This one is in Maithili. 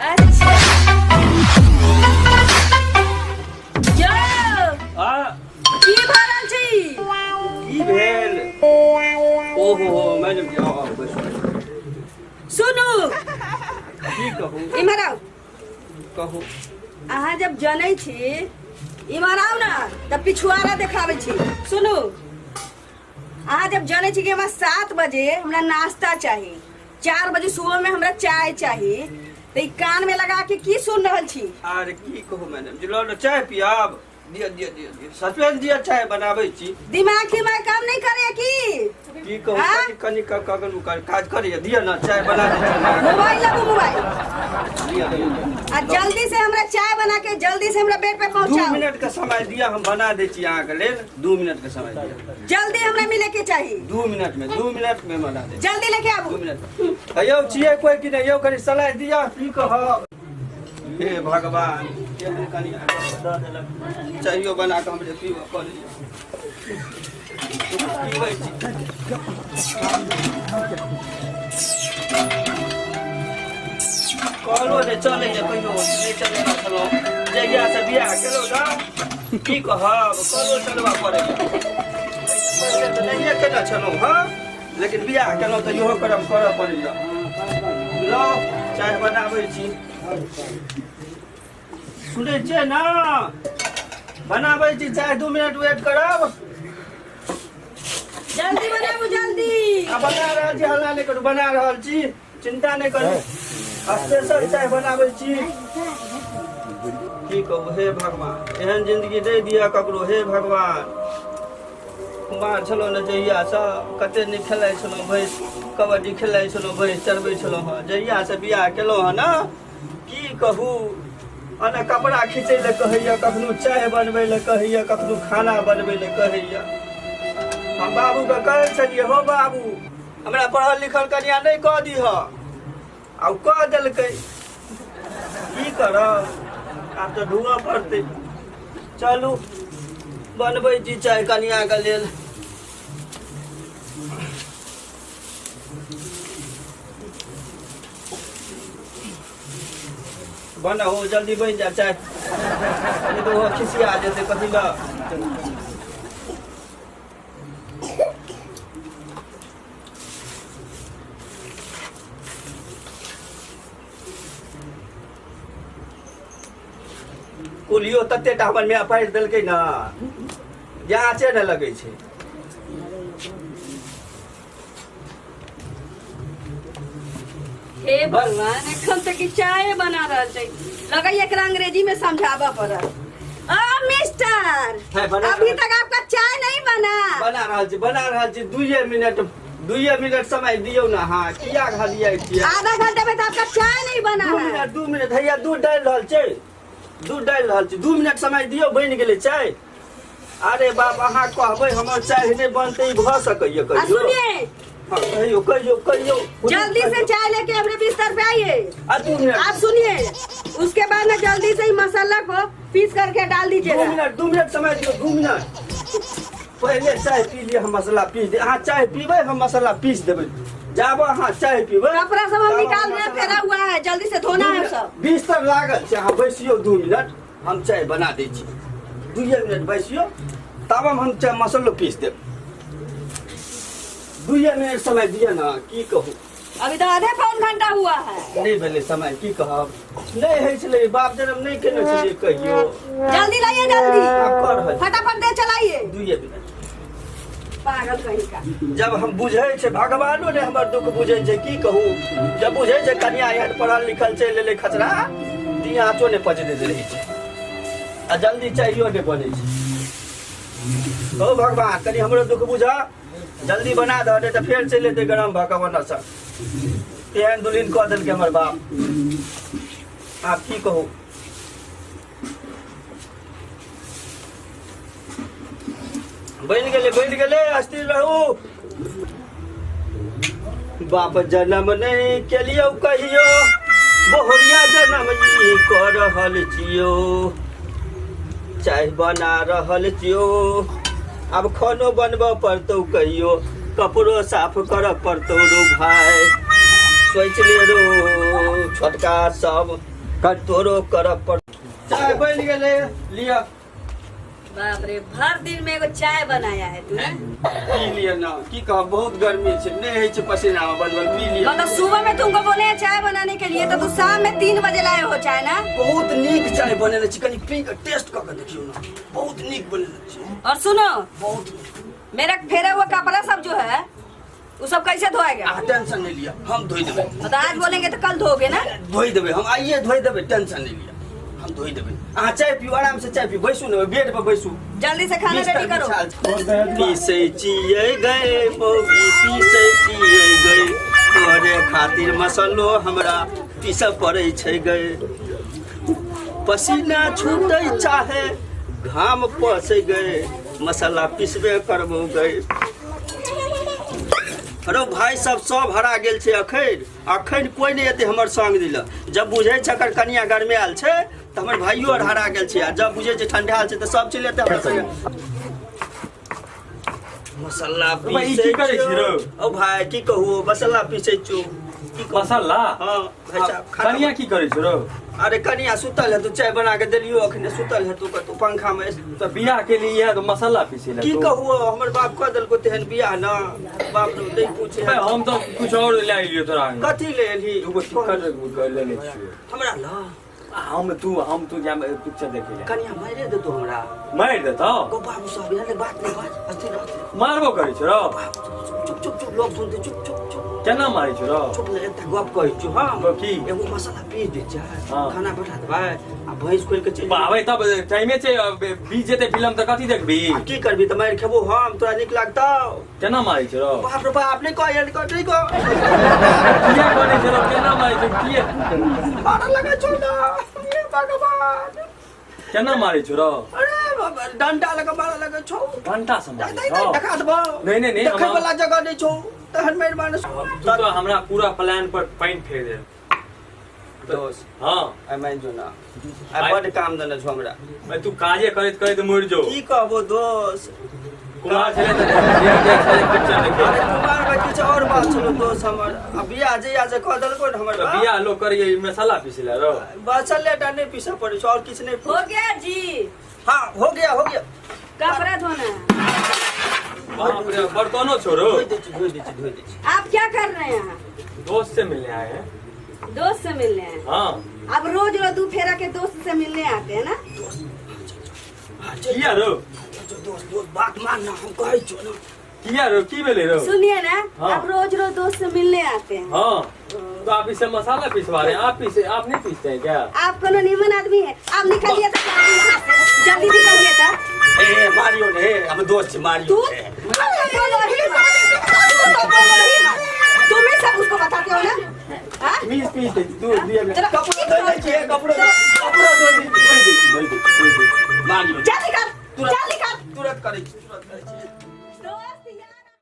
अच्छा यौ, आ की भऽ रहल छै ई? की भेल ओहो हो मैडम जी आओ आओ बैसू सुनू की कहू इम्हर आउ कहू अहाँ जब जनै छी इम्हर आउ ने तऽ पिछुआरा देखाबै छी सुनू अहाँ जब जनै छी कि हमरा 7 बजे हमरा नाश्ता चाही, 4 बजे सुबह में हमरा चाय चाही, तऽ ई कान में लगा के की सुन रहल छी? अरे की कहू मैडम जी, लो चाय पियाब। दिअ दिअ दिअ दिअ, सचमें दिअ, चाय बनाबै छी। दिमाग दिमाग काम नहीं करे की? की कहू? हाँ? कनि कनि कखन काज करैया। दिअ ने, चाय बना दै छी। मोबाइल लगू, मोबाइल। दिअ दिअ दिअ। आ जल्दी से हमरा चाय बना के जल्दी से हमरा बेड पे 2 पहुंचाओ। मिनट के समय दिअ, हम बना दै छी अहाँके लेल। 2 मिनट के समय दिअ। जल्दी हमरा मिले के चाहिए। 2 मिनट में, 2 मिनट में बना दे। जल्दी लेके आबू। 2 मिनट। यौ, छियै कोई कि नहि यौ? कनि सलाह दिअ, की कहब। हे भगवान, केहन कनि दऽ देलक। चाहियो बना कऽ हमरे पीबऽ पड़ैया। पीबै छी। कहलो नहि चलैया, कहियो नहि चलेने छलहुँ। जहियासँ बियाह केलहुँ ने, की कहब, कलो चलबऽ पड़ैया। पहिले तऽ नहिए केने छलहुँ हँ, लेकिन बियाह केलहुँ तऽ इहो करम करऽ पड़ैया। लौ, चाय बनाबै छी। सुनै छियै ने? बनाबै छी चाय, 2 मिनट वेट करब। जल्दी बनाबू, जल्दी। आ बना रहल छी, हल्ला नहि करू, बना रहल छी, चिंता नहि करू। स्पेशल चाय बनाबै छी। की कहू, हे भगवान, एहन जिंदगी दे दिया ककरो, हे भगवान। कुमार छलहुँ ने जहियासँ, कते नीक खेलाइ छलहुँ, भैंस कबड्डी खेलाइ छलहुँ, भैंस चरबै छलहुँ हँ। जहियासँ बियाह केलहुँ हँ ने, की कहू, अने कपड़ा खींचै लए कहैया, कखनो चाय बनबै लए कहैया, कखनो खाना बनबै लए कहैया। हम बाबूके कहै छलियै, हो बाबू, हमरा पढ़ल लिखल कनिया नहि कऽ दीह। आ ओ कऽ देलकै, की करब, आब तऽ ढुअ पड़तै। चलू, बनबै छी चाय कनियाके लेल। बनाउ, जल्दी बनि जा चाय, नहीं तऽ ओहो खिसिया जेतै। कथी लए? कुलियो तते टा हमर माय पारि देलकै ने जे आँचे नहि लगै छै। हे भगवान, एखन तक ई चाय बना रहल छै। लगैया एकरा अंग्रेजी में समझाबऽ पड़त। ओ मिस्टर, है, बना अभी रहल। तक आपका चाय नहीं बना? बना रहल छी, बना रहल छी। 2 मिनट, 2 मिनट समय दियौ ने। अहाँ किया घलियै छियै? आधा घंटा में तो आपका चाय नहीं बना दू है। Minute, 2 minute. हैया दूध डालि रहल छै, दूध डालि रहल छी। 2 मिनट समय दियौ, बनि गेलै चाय। अरे बाप, अहाँ कहबै हमर चाय नहि बनतै, ई भऽ सकैए आ कहियो? सुनिए। हाँ, कहियो कहियो कहियो। जल्दी से चाय लेके अपने बिस्तर पे आइए। आ 2 मिनट। आप सुनिए, उसके बाद में जल्दी से ही मसाला को पीस करके डाल दू दीजिएगा। मिनट, 2 मिनट समय दियौ, 2 मिनट। पहिले चाय पी लिअ, हम मसाला पीस दे। अहाँ चाय पीबै, हम मसाला पीस देबै। जाब अहाँ चाय पीबै, कपड़ा सब हम ताबऽ निकाल रहे हैं, मसाला- फेरा हुआ है, जल्दी से धोना है सब। बिस्तर लागल छै, अहाँ बैसियौ 2 मिनट, हम चाय बना दै छी। 2 मिनट बैसियौ, तब हम चाय मसालो पीस देब। 2 मिनट समय दिअ ने, की कहू। अभी तो आधे पौन घंटा हुआ है। नहि भेलै समय, की कहब, नहि होइ छलै, बाप जनम नहि केने छलियै कहियो। जल्दी लाइए, जल्दी। आब कऽ रहल छी। फटाफट दे चलाइए। 2 मिनट। पागल कहीं का। जब हम बुझै छै, भगवानो ने हमर दुख बुझै छै, की कहू। जब बुझै छै कनिया एहन पढ़ल लिखल चलि एलै खचरा, ती आँचो नहि पचैत रहै छै आ जल्दी चाहियो नहि बनै छै। हौ भगवान, कनि हमरो दुख बुझ, जल्दी बना दह, नहि तऽ फेर चलि एतै गरम भऽ कऽ ओन्नसँ। तेहन दुल्हिन कऽ देलकै हमर बाप, आब की कहू। बनि गेलै, बनि गेलै, अस्थिर रहू। बाप जनम नहि केलियौ कहियो, बहुरिया जनम ई कऽ रहल छियौ। चाय बना रहल छियौ, आब खानो बनबऽ पड़तौ कहियो। कपड़ो साफ करऽ पड़तौ रो भाय। सोचि ले रो छोटका सब, तोरो करऽ पड़। चाय बनि गेलै, लिअ। बाप रे, भर दिन में एगो चाय बनाया है तू? पी लिअ ना, की कहब, बहुत गर्मी छै, नहि होइ छै पसीना मे बनबल, पी लिअ। मतलब सुबह में तुमको बोले हैं चाय बनाने के लिए तो तू शाम में 3 बजे लाए हो चाय ना? बहुत नीक चाय बनेने छी, कनि पी के टेस्ट कऽ के देखियौ ना, बहुत नीक बनेने छी। और सुनो, बहुत नीक। मेरा फेरा हुआ कपड़ा सब जो है वो सब कैसे धोएगा? अहाँ टेंशन नहीं लिया, हम धोई देबै। तो आज बोलेंगे तो कल धोगे ना? धोई देबै हम, आइए धोई देबै, टेंशन नहीं लिया, हम धोई देबै। अहाँ चाय पीऊ, आराम से चाय पीऊ, बैसू ने बेड पर बैसू। जल्दी से खाना बिस्तर रेडी करो। बिछाल। पीसै छियै गए मौगी, पीसै छियै गए, तोरे खातिर मसलो हमरा पीसऽ पड़ै छै गए। पसीना छूटै चाहे घाम पसै गए, मसाला पिसबे करबो गए। अरे भाई सब सब हरा गेल छै अखन, अखन कोई नहीं एते हमर संग दिल। जब बुझै छै अकर कनिया गरमे आयल छै तऽ हमर भाइयो आर हरा गेल छै, आ जब बुझै छै ठंडा आयल छै तऽ सब चलि एते हमरा संगे। मसाला भाई, ई पीसै की करै छी रौ? ओ भाई की कहू, मसाला पीसै छु। की कहू? मसाला? हाँ भाई साहब, खाना कनिया की करै छी रौ? अरे कनिया सुतल है, तू चाय बना के देलियो अखने, सुतल है तू कतौ पंखा में। तऽ बियाह के लिए इएह तो मसाला पीसै ला की तू? कहू, हमर बाप कह देलको तेहन बियाह ना, बाप रे नहीं पूछे। भाई, हम तो कुछ और ले एलियो तोरा अंगना। कथी ले एलही? दूगो टिकट लेने छियो। हमरा ला? हम तू जाम पिक्चर देखे ले। कनिया मारे देतो हमरा। मारि देतौ? गो बाबू साहब, यहाँ बात नहीं बाज, अस्थिर रह। मारबो करै छौ रौ? चुप चुप चुप, लोग सुनते, चुप चुप चुप। केना मारै छौ रौ? चुप ने, एकटा गप कहै छियौ। हाँ। तो की? एगो मसाला पीस दै छै। हाँ। खाना बैठा देबै आ भैंस खोलि के चलि बाबे तब टाइमे छै, बीत जेतै फिल्म तऽ कथी देखबी? आ की करबी तऽ मारि खेबो हम, तोरा नीक लागतौ? केना मारै छौ रौ? बाप रे बाप, नहि कह, नहि कह, नहि कह। किया करै छौ रौ? केना मारै छौ? किया मारऽ लगै छौ ना, हे भगवान। केना मारै छौ रौ? अरे बाबा, डंडा लगा मारऽ लगै छौ। डंडा से मारै नहीं, छौ? नहीं, देखा देबौ। नहीं, नहीं, नहीं, देखै हम- वाला जगह नहीं छौ, तहन मारि मारने तू तो हमरा पूरा प्लान पर पानि फेर दे। दोस्त। हाँ। आइ मानि जो ना, आइ बड्ड काम देने छौ हमरा। भाई, तू काजे करैत करैत मरि जो। की कहबो दोस्त? कुमार छलै तऽ देख छलै पिक्चर देखे। अरे कुमार भाई किछु और बात छलो दोस्त हमर, आ बियाह जहिया से कह देलको ने हमर तऽ बाप। बियाह लोग करिए ई मसाला पीसै ला रौ। मसाले टा नहि पीसऽ पड़ै छै, और किछु नहि। हो गया जी? हाँ हो गया, हो गया। कपड़ा धोना है। बाप रे, बर्तनो छोड़ो। धोइ दै छी, धोइ दै छी, धोइ दै छी। आप क्या कर रहे हैं यहाँ? दोस्त से मिलने आए हैं। दोस्त से मिलने आए हैं? हाँ। अब रोज रोज दू फेरा के दोस्त से मिलने आते हैं ना? किया रो? दोस्त दोस्त बात मान ना, हम कहै छियौ ना। किया रो, की भेलै रो? सुनिए ना। हाँ। आप रोज रोज दोस्त से मिलने आते हैं? हाँ, तो आप इसे मसाला पिसवा रहे हैं, आप पीसे, आप नहीं पीसते हैं क्या? आप कोनो नीमन आदमी है? आप निकलिए तो यहाँ से, जल्दी निकलिए तो। ए मारियो ने, हम दोस्त छी, मारियो तू ने। बोलो ही मत, तू तो बोलो ही मत। तुम ही सब उसको बताते हो ना? हाँ? पीस पीस दे तू दिया में। चलो, कपड़ा धोइ दै छियै, कपड़ा कपड़ा धोइ दै, धोइ दै, धोइ दै, धोइ दै। मारियो। चल निकल, चल निकल। तुरंत करै छी, तुरंत करै छी।